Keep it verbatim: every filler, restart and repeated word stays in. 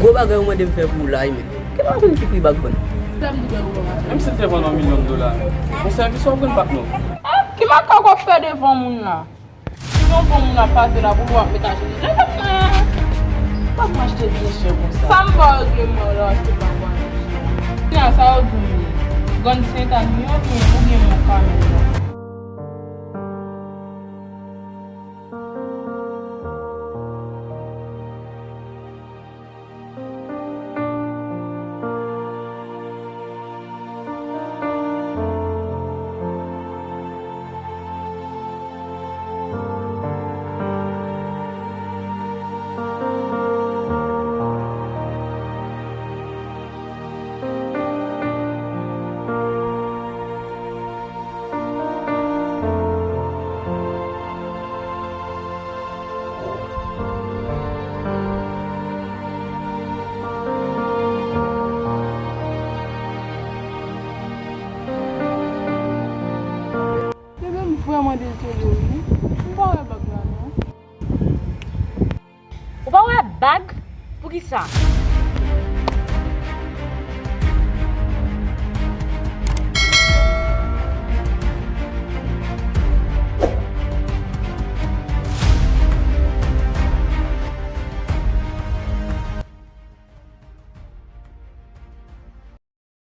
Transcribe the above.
Gwo bagay ou mande m fè pou ou la wi, men. Ki bagay ki pri bag ban? Menm si l te vann yon milyon dola, yon sèvis w ap rann patnè w. Ah, ki makak w ap fè devan moun la? Si yon bon moun ap pase la, pou w ap met achte. Lè w ap mwen, w ap achte byen chè konsa. Sa m ba w regle mwen la, se pa mwen. Kounya, sa yo di m ye. Grann Sentani oubyen, oubyen Mont Carmel la. Bebe, m vrèman dezole wi. M pa wè bag la non. Ou pa wè bag? Poukisa?